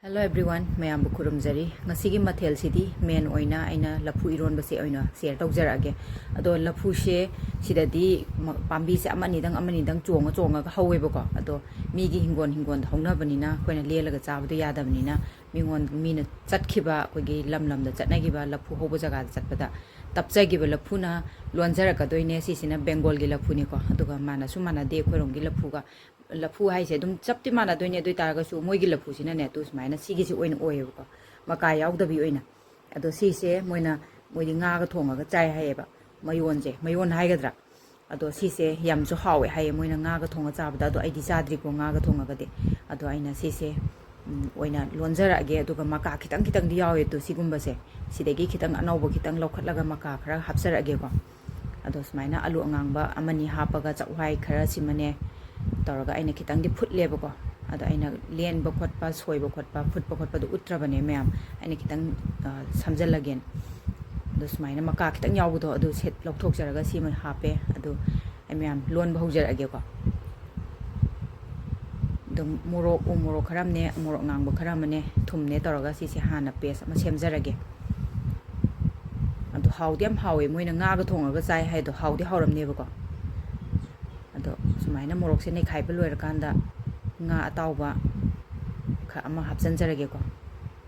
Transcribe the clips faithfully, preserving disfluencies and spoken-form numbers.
Hello everyone, ꯃꯌꯥꯝꯕꯨ ꯈꯨꯔꯨꯝꯖꯔꯤ꯫ ꯉꯁꯤꯒꯤ ꯃꯊꯦꯜꯁꯤꯗꯤ main ꯑꯣꯏꯅ ꯑꯩꯅ ꯂꯐꯨ ꯏꯔꯣꯟꯕꯁꯦ ꯑꯣꯏꯅ share ꯇꯧꯖꯔꯛꯑꯒꯦ꯫ ꯑꯗꯣ ꯂꯐꯨꯁꯦ ꯁꯤꯗꯗꯤ ꯃ-, ꯄꯥꯝꯕꯤꯁꯦ ꯑꯃ ꯑꯅꯤꯗꯪ, ꯑꯃ ꯑꯅꯤꯗꯪ ꯆꯣꯡꯉ ꯆꯣꯡꯉꯒ ꯍꯧꯋꯦꯕꯀꯣ꯫ ꯑꯗꯣ ꯃꯤꯒꯤ ꯍꯤꯡꯒꯣꯜ, ꯍꯤꯡꯒꯣꯜꯗ ꯍꯧꯅꯕꯅꯤꯅ ꯑꯩꯈꯣꯏꯅ ꯂꯦꯜꯂꯒ ꯆꯥꯕꯗꯣ ꯌꯥꯗꯕꯅꯤꯅ, ꯃꯤꯉꯣꯟ-, ꯃꯤꯅ ꯆꯠꯈꯤꯕ, ꯑꯩꯈꯣꯏꯒꯤ ꯂꯝ ꯂꯝꯗ ꯆꯠꯅꯈꯤꯕ ꯂꯐꯨ ꯍꯧꯕ ꯖꯒꯥꯗ ꯆꯠꯄꯗ ꯇꯞꯆꯈꯤꯕ ꯂꯐꯨꯅ ꯂꯣꯟꯖꯔꯛꯀꯗꯣꯏꯅꯦ꯫ ꯁꯤꯁꯤꯅ ꯕꯦꯡꯒꯣꯜꯒꯤ ꯂꯐꯨꯅꯤꯀꯣ, ꯑꯗꯨꯒ ꯃꯥꯟꯅꯁꯨ ꯃꯥꯟꯅꯗꯦ ꯑꯩꯈꯣꯏꯔꯣꯝꯒꯤ ꯂꯐꯨꯒ꯫ ꯂꯐꯨ ꯍꯥꯏꯁꯦ ꯑꯗꯨꯝ ꯆꯞꯇꯤ ꯃꯥꯟꯅꯗꯣꯏꯅꯦ, ꯑꯗꯨ ꯑꯣꯏ ꯇꯥꯔꯒꯁꯨ ꯃꯣꯏꯒꯤ ꯂꯐꯨꯁꯤꯅꯅꯦ, ꯇꯨ ꯁꯨꯃꯥꯏꯅ ꯁꯤꯒꯤꯁꯤ ꯑꯣꯏꯅ ꯑꯣꯏꯌꯦꯕꯀꯣ, ꯃꯀꯥ ꯌꯥꯎꯗꯕꯤ ꯑꯣꯏꯅ꯫ ꯑꯗꯣ ꯁꯤꯁꯦ ꯃꯣꯏꯅ, ꯃꯣꯏꯗꯤ ꯉꯥꯒ ꯊꯣꯡꯉꯒ ꯆꯥꯏ ꯍꯥꯏꯌꯦꯕ, ꯃꯌꯣꯟꯁꯦ, ꯃꯌꯣꯟ ꯍꯥꯏꯒꯗ꯭ꯔꯥ? ꯑꯗꯣ ꯁꯤꯁꯦ ꯌꯥꯝꯁꯨ ꯍꯥꯎꯋꯦ ꯍꯥꯏꯌꯦ ꯃꯣꯏꯅ ꯉꯥꯒ ꯊꯣꯡꯉ ꯆꯥꯕꯗ꯫ ꯑꯗꯣ ꯑꯩꯗꯤ ꯆꯥꯗ꯭ꯔꯤꯀꯣ ꯉꯥꯒ ꯊꯣꯡꯉꯒꯗꯤ꯫ ꯑꯗꯣ ꯑꯩꯅ ꯁꯤꯁꯦ, ꯎꯝ, ꯑꯣꯏꯅ ꯂꯣꯟꯖꯔꯛꯑꯒꯦ, ꯑꯗꯨꯒ ꯃꯀꯥ ꯈꯤꯇꯪ ꯈꯤꯇꯪꯗꯤ ꯌꯥꯎꯋꯦ꯫ ꯇꯨ ꯁꯤꯒꯨꯝꯕꯁꯦ ꯁꯤꯗꯒꯤ ꯈꯤꯇꯪ ꯑꯅꯧꯕ ꯈꯤꯇꯪ ꯂꯧꯈꯠꯂꯒ ꯃꯀꯥ ꯈꯔ ꯍꯥꯞꯆꯔꯛꯑꯒꯦꯀꯣ꯫ ꯑꯗꯣ ꯁꯨꯃꯥꯏꯅ ꯑꯂꯨ ꯑꯉꯥꯡꯕ ꯑꯃꯅꯤ ꯍꯥꯞꯄꯒ, ꯆꯥꯛꯋꯥꯏ ꯈꯔ ꯁꯤꯃꯅꯦ ꯇꯧꯔꯒ ꯑꯩꯅ ꯈꯤꯇꯪꯗꯤ ꯐꯨꯠꯂꯦꯕꯀꯣ꯫ ꯑꯗꯣ ꯑꯩꯅ ꯂꯦꯟꯕ ꯈꯣꯠꯄ, ꯁꯣꯏꯕ ꯈꯣꯠꯄ, ꯐꯨꯠꯄ ꯈꯣꯠꯄꯗꯣ ꯎꯠꯇ꯭ꯔꯕꯅꯦ ꯃꯌꯥꯝ, ꯑꯩꯅ ꯈꯤꯇꯪ, ꯑ, ꯁꯝꯖꯜꯂꯒꯦꯅ꯫ ꯑꯗꯣ ꯁꯨꯃꯥꯏꯅ ꯃꯀꯥ ꯈꯤꯇꯪ ꯌꯥꯎꯕꯗꯣ ꯑꯗꯨ ꯁꯦꯠ ꯂꯧꯊꯣꯛꯆꯔꯒ ꯁꯤꯃ ꯍꯥꯞꯄꯦ꯫ ꯑꯗꯨ ꯑꯩ ꯃꯌꯥꯝ ꯂꯣꯟꯕ ꯍꯧꯖꯔꯛꯑꯒꯦꯀꯣ꯫ ꯑꯗꯨꯝ ꯃꯣꯔꯣꯛ, ꯎ ꯃꯣꯔꯣꯛ ꯈꯔ ꯑꯃꯅꯦ, ꯃꯣꯔꯣꯛ ꯉꯥꯡꯕ ꯈꯔ ꯑꯃꯅꯦ, ꯊꯨꯝꯅꯦ ꯇꯧꯔꯒ ꯁꯤꯁꯦ ꯍꯥꯟꯅ paste ꯑꯃ ꯁꯦꯝꯖꯔꯒꯦ꯫ ꯑꯗꯣ ꯍꯥꯎꯗꯤ ꯌꯥꯝ ꯍꯥꯎꯋꯦ, ꯃꯣꯏꯅ ꯉꯥꯒ ꯊꯣꯡꯉꯒ ꯆꯥꯏ ꯍꯥꯏꯗꯣ ꯍꯥꯎꯗꯤ ꯍꯥꯎꯔꯝꯅꯦꯕꯀꯣ꯫ ꯑꯗꯣ ꯁꯨꯃꯥꯏꯅ ꯃꯣꯔꯣꯛꯁꯦ ꯅꯩꯈꯥꯏꯕ ꯂꯣꯏꯔꯀꯥꯟꯗ ꯉꯥ ꯑꯇꯥꯎꯕ ꯈꯔ ꯑꯃ ꯍꯥꯞꯆꯤꯟꯖꯔꯒꯦꯀꯣ꯫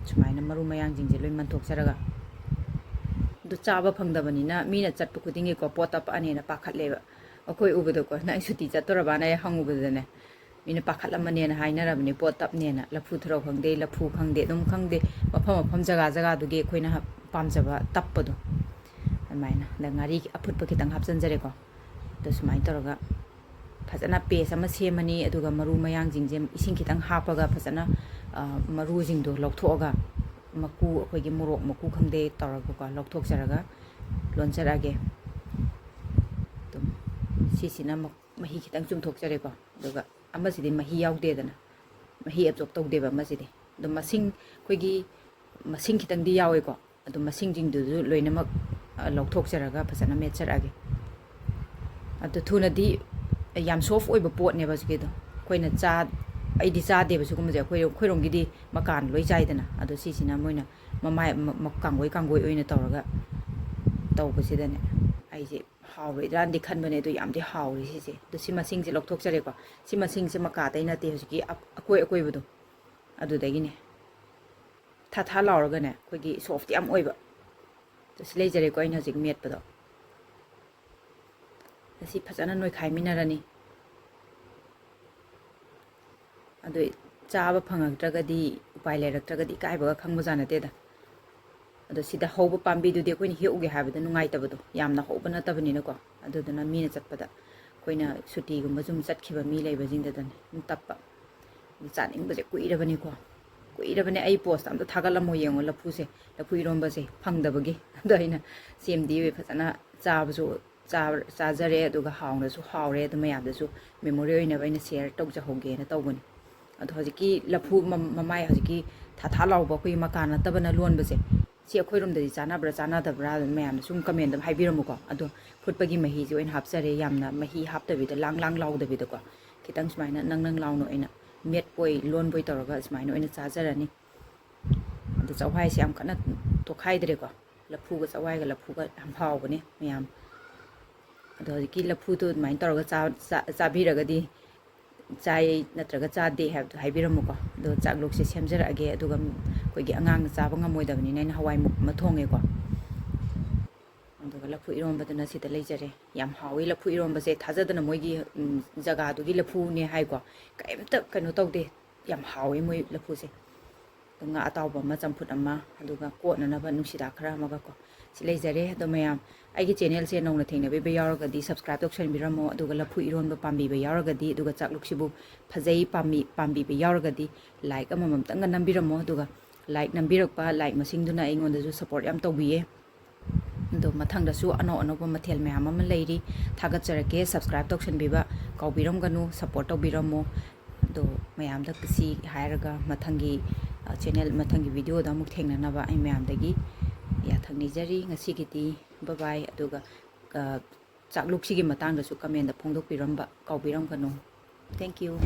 ꯁꯨꯃꯥꯏꯅ ꯃꯔꯨ ꯃꯌꯥꯡꯁꯤꯡꯁꯦ ꯂꯣꯏ ꯃꯟꯊꯣꯛꯆꯔꯒ꯫ ꯑꯗꯨ ꯆꯥꯕ ꯐꯪꯗꯕꯅꯤꯅ ꯃꯤꯅ ꯆꯠꯄ ꯈꯨꯗꯤꯡꯒꯤꯀꯣ ꯄꯣꯠ ꯇꯞꯄꯛꯑꯅꯦꯅ ꯄꯥꯈꯠꯂꯦꯕ꯫ ꯑꯩꯈꯣꯏ ꯎꯕꯗꯀꯣ, "ꯅꯪ ꯁꯨꯇꯤ ꯆꯠꯇꯣꯔꯕꯅ?" ꯑꯩ ꯍꯪꯉꯨꯕꯗꯅꯦ, ꯃꯤꯅ ꯄꯥꯈꯠꯂꯝꯃꯅꯦꯅ ꯍꯥꯏꯅꯔꯕꯅꯦ, ꯄꯣꯠ ꯇꯞꯅꯦꯅ꯫ ꯂꯐꯨ ꯊꯔꯣ ꯈꯪꯗꯦ, ꯂꯐꯨ ꯈꯪꯗꯦ, ꯑꯗꯨꯝ ꯈꯪꯗꯦ, ꯃꯐꯝ ꯃꯐꯝ, ꯖꯒꯥ ꯖꯒꯥꯗꯨꯒꯤ ꯑꯩꯈꯣꯏꯅ ꯍꯥꯞ-, ꯄꯥꯝꯖꯕ ꯇꯞꯄꯗꯣ, ꯑꯗꯨꯃꯥꯏꯅ꯫ ꯑꯗ ꯉꯥꯔꯤ ꯑꯐꯨꯠꯄ ꯈꯤꯇꯪ ꯍꯥꯞꯆꯤꯟꯖꯔꯦꯀꯣ꯫ ꯑꯗꯣ ꯁꯨꯃꯥꯏꯅ ꯇꯧꯔꯒ ꯐꯖꯅ paste ꯑꯃ ꯁꯦꯝꯃꯅꯤ꯫ ꯑꯗꯨꯒ ꯃꯔꯨ ꯃꯌꯥꯡꯁꯤꯡꯁꯦ ꯏꯁꯤꯡ ꯈꯤꯇꯪ ꯍꯥꯞꯄꯒ ꯐꯖꯅ, ꯑ, ꯃꯔꯨꯁꯤꯡꯗꯣ ꯂꯧꯊꯣꯛꯑꯒ, ꯃꯀꯨ, ꯑꯩꯈꯣꯏꯒꯤ ꯃꯣꯔꯣꯛ ꯃꯀꯨ ꯈꯪꯗꯦ ꯇꯧꯔꯒꯀꯣ, ꯂꯧꯊꯣꯛꯆꯔꯒ ꯂꯣꯟꯖꯔꯛꯑꯒꯦ꯫ ꯑꯗꯨꯝ ꯁꯤꯁꯤꯅ ꯃ-, ꯃꯍꯤ ꯈꯤꯇꯪ ꯆꯨꯝꯊꯣꯛꯆꯔꯦꯀꯣ꯫ ꯑꯗꯨꯒ ꯑꯃꯁꯤꯗꯤ ꯃꯍꯤ ꯌꯥꯎꯗꯦꯗꯅ, ꯃꯍꯤ absorb ꯇꯧꯗꯦꯕ ꯑꯃꯁꯤꯗꯤ꯫ ꯑꯗꯨꯝ ꯃꯁꯤꯡ, ꯑꯩꯈꯣꯏꯒꯤ ꯃꯁꯤꯡ ꯈꯤꯇꯪꯗꯤ ꯌꯥꯎꯋꯦꯀꯣ꯫ ꯑꯗꯨ ꯃꯁꯤꯡꯁꯤꯡꯗꯨꯁꯨ ꯂꯣꯏꯅꯃꯛ, ꯑ, ꯂꯧꯊꯣꯛꯆꯔꯒ ꯐꯖꯅ ꯃꯦꯠꯆꯔꯛꯑꯒꯦ꯫ ꯑꯗꯨ ꯊꯨꯅꯗꯤ, ꯌꯥꯝ soft ꯑꯣꯏꯕ ꯄꯣꯠꯅꯦꯕ ꯍꯧꯖꯤꯛꯀꯤꯗꯣ꯫ ꯑꯩꯈꯣꯏꯅ ꯆꯥ-, ꯑꯩꯗꯤ ꯆꯥꯗꯦꯕ ꯁꯤꯒꯨꯝꯕꯁꯦ꯫ ꯑꯩꯈꯣꯏ, ꯑꯩꯈꯣꯏꯔꯣꯝꯒꯤꯗꯤ ꯃꯀꯥꯟ ꯂꯣꯏ ꯆꯥꯏꯗꯅ꯫ ꯑꯗꯣ ꯁꯤꯁꯤꯅ ꯃꯣꯏꯅ ꯃꯃꯥꯏ, ꯃ-, ꯃ-, ꯀꯥꯡꯒꯣꯏ, ꯀꯥꯡꯒꯣꯏ ꯑꯣꯏꯅ ꯇꯧꯔꯒ ꯇꯧꯕꯁꯤꯗꯅꯦ, ꯑꯩꯁꯦ ꯍꯥꯎꯔꯣꯏꯗ꯭ꯔꯥꯅꯗꯤ ꯈꯟꯕꯅꯦ, ꯑꯗꯣ ꯌꯥꯝꯗꯤ ꯍꯥꯎꯔꯤ ꯁꯤꯁꯦ꯫ ꯑꯗꯣ ꯁꯤ ꯃꯁꯤꯡꯁꯦ ꯂꯧꯊꯣꯛꯆꯔꯦꯀꯣ꯫ ꯁꯤ ꯃꯁꯤꯡꯁꯦ ꯃꯀꯥꯗꯩ ꯅꯠꯇꯦ, ꯍꯧꯖꯤꯛꯀꯤ ꯑꯞ-, ꯑꯀꯣꯏ ꯑꯀꯣꯏꯕꯗꯣ ꯑꯗꯨꯗꯒꯤꯅꯦ꯫ ꯊꯥ ꯊꯥ ꯂꯥꯎꯔꯒꯅꯦ, ꯑꯩꯈꯣꯏꯒꯤ soft ꯌꯥꯝ ꯑꯣꯏꯕ꯫ ꯑꯗꯣ ꯁꯤ ꯂꯩꯖꯔꯦꯀꯣ, ꯑꯩꯅ ꯍꯧꯖꯤꯛ ꯃꯦꯠꯄꯗꯣ꯫ ꯑꯁꯤ ꯐꯖꯅ ꯅꯣꯏꯈꯥꯏꯃꯤꯟꯅꯔꯅꯤ꯫ ꯑꯗꯨ ꯆꯥꯕ ꯐꯪꯉꯛꯇ꯭ꯔꯒꯗꯤ, ꯎꯄꯥꯏ ꯂꯩꯔꯛꯇ꯭ꯔꯒꯗꯤ ꯏꯀꯥꯏꯕꯒ ꯈꯪꯕꯖꯥꯠ ꯅꯠꯇꯦꯗ꯫ ꯑꯗꯣ ꯁꯤꯗ ꯍꯧꯕ ꯄꯥꯝꯕꯤꯗꯨꯗꯤ ꯑꯩꯈꯣꯏꯅ ꯍꯦꯛꯎꯒꯦ ꯍꯥꯏꯕꯗ ꯅꯨꯡꯉꯥꯏꯇꯕꯗꯣ, ꯌꯥꯝꯅ ꯍꯧꯕ ꯅꯠꯇꯕꯅꯤꯅꯀꯣ꯫ ꯑꯗꯨꯗꯨꯅ ꯃꯤꯅ ꯆꯠꯄꯗ, ꯑꯩꯈꯣꯏꯅ ꯁꯨꯇꯤꯒꯨꯝꯕ ꯁꯨꯝ ꯆꯠꯈꯤꯕ ꯃꯤ ꯂꯩꯕꯁꯤꯡꯗꯗꯅꯦ ꯁꯨꯝ ꯇꯞꯄ꯫ ꯑꯗꯨ ꯆꯥꯅꯤꯡꯕꯁꯦ ꯀꯨꯏꯔꯕꯅꯤꯀꯣ, ꯀꯨꯏꯔꯕꯅꯦ꯫ ꯑꯩ post ꯑꯝꯇ ꯊꯥꯒꯠꯂꯝꯃꯣ ꯌꯦꯡꯉꯣ, ꯂꯐꯨꯁꯦ, ꯂꯐꯨ ꯏꯔꯣꯝꯕꯁꯦ ꯐꯪꯗꯕꯒꯤ꯫ ꯑꯗꯣ ꯑꯩꯅ ꯁꯦꯝꯗꯤ ꯐꯖꯅ ꯆꯥꯕꯁꯨ ꯆꯥ-, ꯆꯥꯖꯔꯦ, ꯑꯗꯨꯒ ꯍꯥꯎꯅꯁꯨ ꯍꯥꯎꯔꯦ꯫ ꯑꯗꯨ ꯃꯌꯥꯝꯗꯁꯨ memory ꯑꯣꯏꯅꯕ ꯑꯩꯅ share ꯇꯧꯖꯍꯧꯒꯦꯅ ꯇꯧꯕꯅꯤ꯫ ꯑꯗꯣ ꯍꯧꯖꯤꯛꯀꯤ ꯂꯐꯨ ꯃ-, ꯃꯃꯥꯏ, ꯍꯧꯖꯤꯛꯀꯤ ꯊꯥ ꯊꯥ ꯂꯥꯎꯕ ꯑꯩꯈꯣꯏꯒꯤ ꯃꯀꯥ ꯅꯠꯇꯕꯅ ꯂꯣꯟꯕꯁꯦ, ꯁꯤ ꯑꯩꯈꯣꯏꯔꯣꯝꯗꯗꯤ ꯆꯥꯅꯕ꯭ꯔꯥ ꯆꯥꯅꯗꯕ꯭ꯔꯥ ꯑꯗꯨꯝ ꯃꯌꯥꯝꯅ ꯁꯨꯝ comment ꯑꯃ ꯍꯥꯏꯕꯤꯔꯝꯃꯨꯀꯣ꯫ ꯑꯗꯣ ꯐꯨꯠꯄꯒꯤ ꯃꯍꯤꯁꯦ ꯑꯣꯏꯅ ꯍꯥꯞꯆꯔꯦ, ꯌꯥꯝꯅ ꯃꯍꯤ ꯍꯥꯞꯇꯕꯤꯗ, ꯂꯥꯡ ꯂꯥꯡ ꯂꯥꯎꯗꯕꯤꯗꯀꯣ, ꯈꯤꯇꯪ ꯁꯨꯃꯥꯏꯅ ꯅꯪ ꯅꯪ ꯂꯥꯎꯅ ꯑꯣꯏꯅ ꯃꯦꯠꯄꯣꯏ ꯂꯣꯟꯕꯣꯏ ꯇꯧꯔꯒ ꯁꯨꯃꯥꯏꯅ ꯑꯣꯏꯅ ꯆꯥꯖꯔꯅꯤ꯫ ꯑꯗꯣ ꯆꯥꯛꯋꯥꯏꯁꯦ ꯌꯥꯝ ꯀꯟꯅ ꯇꯣꯠꯈꯥꯏꯗ꯭ꯔꯦꯀꯣ꯫ ꯂꯐꯨꯒ ꯆꯥꯛꯋꯥꯏꯒ ꯂꯐꯨꯒ ꯌꯥꯝ ꯍꯥꯎꯕꯅꯦ ꯃꯌꯥꯝ꯫ ꯑꯗꯣ ꯍꯧꯖꯤꯛꯀꯤ ꯂꯐꯨꯗꯣ ꯑꯗꯨꯃꯥꯏꯅ ꯇꯧꯔꯒ ꯆꯥ-, ꯆꯥ-, ꯆꯥꯕꯤꯔꯒꯗꯤ, ꯆꯥꯏ ꯅꯠꯇ꯭ꯔꯒ ꯆꯥꯗꯦ ꯍꯥꯏꯕꯗꯣ ꯍꯥꯏꯕꯤꯔꯝꯃꯨꯀꯣ꯫ ꯑꯗꯣ ꯆꯥꯛꯂꯨꯛꯁꯦ ꯁꯦꯝꯖꯔꯛꯑꯒꯦ꯫ ꯑꯗꯨꯒ ꯑꯩꯈꯣꯏꯒꯤ ꯑꯉꯥꯡꯅ ꯆꯥꯕ ꯉꯝꯃꯣꯏꯗꯕꯅꯤꯅ ꯑꯩꯅ ꯍꯋꯥꯏ ꯃꯨꯛ ꯑꯃ ꯊꯣꯡꯉꯦꯀꯣ꯫ ꯑꯗꯨꯒ ꯂꯐꯨ ꯏꯔꯣꯝꯕꯗꯨꯅ ꯁꯤꯗ ꯂꯩꯖꯔꯦ꯫ ꯌꯥꯝ ꯍꯥꯎꯋꯤ ꯂꯐꯨ ꯏꯔꯣꯝꯕꯁꯦ꯫ ꯊꯥꯖꯗꯅ ꯃꯣꯏꯒꯤ, ꯎꯝ, ꯖꯒꯥꯗꯨꯒꯤ ꯂꯐꯨꯅꯦ ꯍꯥꯏꯀꯣ꯫ ꯀꯔꯤꯝꯇ ꯀꯩꯅꯣ ꯇꯧꯗꯦ꯫ ꯌꯥꯝ ꯍꯥꯎꯋꯤ ꯃꯣꯏ ꯂꯐꯨꯁꯦ꯫ ꯉꯥ ꯑꯇꯥꯎꯕ ꯑꯃ, ꯆꯝꯐꯨꯠ ꯑꯃ, ꯑꯗꯨꯒ ꯀꯣꯠꯅꯅꯕ ꯅꯨꯡꯁꯤꯗꯥꯛ ꯈꯔ ꯑꯃꯒꯀꯣ꯫ ꯁꯤ ꯂꯩꯖꯔꯦ꯫ ꯑꯗꯣ ꯃꯌꯥꯝ, ꯑꯩꯒꯤ channelꯁꯦ ꯅꯧꯅ ꯊꯦꯡꯅꯕꯤꯕ ꯌꯥꯎꯔꯒꯗꯤ subscribe ꯇꯧꯁꯟꯕꯤꯔꯝꯃꯣ꯫ ꯑꯗꯨꯒ ꯂꯐꯨ ꯏꯔꯣꯟꯕ ꯄꯥꯝꯕꯤꯕ ꯌꯥꯎꯔꯒꯗꯤ, ꯑꯗꯨꯒ ꯆꯥꯛꯂꯨꯛꯁꯤꯕꯨ ꯐꯖꯩ ꯄꯥꯝꯃꯤ, ꯄꯥꯝꯕꯤꯕ ꯌꯥꯎꯔꯒꯗꯤ like ꯑꯃꯃꯝꯇꯪꯒ ꯅꯝꯕꯤꯔꯝꯃꯣ꯫ ꯑꯗꯨꯒ like ꯅꯝꯕꯤꯔꯛꯄ, like ꯃꯁꯤꯡꯗꯨꯅ ꯑꯩꯉꯣꯟꯗꯁꯨ support ꯌꯥꯝ ꯇꯧꯕꯤꯌꯦ꯫ ꯑꯗꯣ ꯃꯊꯪꯗꯁꯨ ꯑꯅꯧ ꯑꯅꯧꯕ ꯃꯊꯦꯜ ꯃꯌꯥꯝ ꯑꯃ ꯂꯩꯔꯤ, ꯊꯥꯒꯠꯆꯔꯛꯀꯦ꯫ Subscribe ꯇꯧꯁꯟꯕꯤꯕ ꯀꯥꯎꯕꯤꯔꯝꯒꯅꯨ, support ꯇꯧꯕꯤꯔꯝꯃꯣ꯫ ꯑꯗꯣ ꯃꯌꯥꯝꯗ ꯁꯤ ꯍꯥꯏꯔꯒ ꯃꯊꯪꯒꯤ, ꯑ, channel, ꯃꯊꯪꯒꯤ videoꯗ ꯑꯃꯨꯛ ꯊꯦꯡꯅꯅꯕ ꯑꯩ ꯃꯌꯥꯝꯗꯒꯤ ꯌꯥꯊꯪ ꯅꯤꯖꯔꯤ꯫ ꯉꯁꯤꯒꯤꯗꯤ bye bye꯫ ꯑꯗꯨꯒ, ꯑ, ꯆꯥꯛꯂꯨꯛꯁꯤꯒꯤ ꯃꯇꯥꯡꯗꯁꯨ commentꯗ ꯐꯣꯡꯗꯣꯛꯄꯤꯔꯝꯕ ꯀꯥꯎꯕꯤꯔꯝꯒꯅꯨ꯫ Thank you꯫